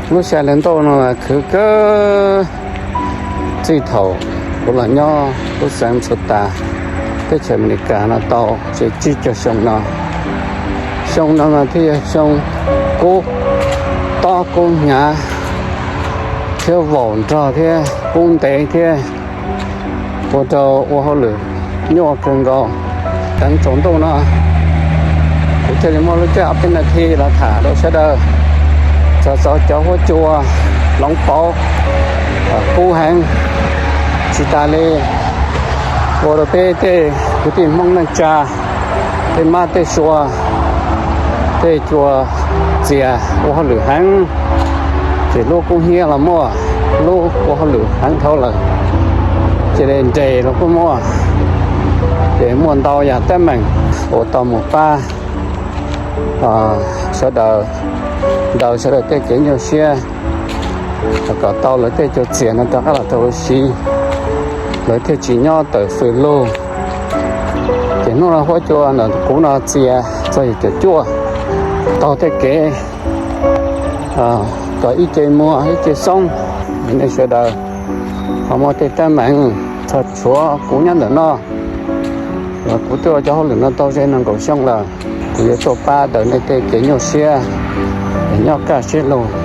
Lub xya li ntauj no khwv kawg. Txij thaum kuv los nyob lub xeev Txhua Tas, teb chaws Amelikas no tau tsis tsib caug xyoo no. Xyoo no mas thiaj yog xyoo kub tob kub hnyav thiab vaum nrog thiab kub ntev thiab ua rau ua hauj lwm nyuaj kawg nkaus. Teev tsaus ntuj no kuv thiaj li muaj lub caij ob peb nas this los tham rau sawv daws, txog txog cov huab cua hloov pauv kub heev. Tsis tas li, ua rau peb tej kwv tij Hmoob neej tsa, tej mab tej sua, tej cua txias ua hauj lwm heev, ces lub kub hnyiab los muaj, lub ua hauj lwm heev dhau lawm, cia li nres los kuj muaj. Ces muaj ntau yam teeb meem uas tau mus pab sawv daws, ntaus sawv daws tej kev nyuaj siab kom tau lawv tej cua txias no rov qab los rau huv si, lawv thiaj tsis nyob tawm fws lug. Ces hnub no huab cua ntawm kuv no txias txog yim caum cuaj, taug tej kev kom ib ce muag ib ce xoob. Nej sawv daws ho muaj tej teeb meem txog tshuav kuv nyob ntawm no, kuv twb ua cov hauj lwm no tau ze nees nkaum xyoo lawm. Kuv yuav tuaj pab daws nej tej kev nyuaj siab, nyob kaj siab lug.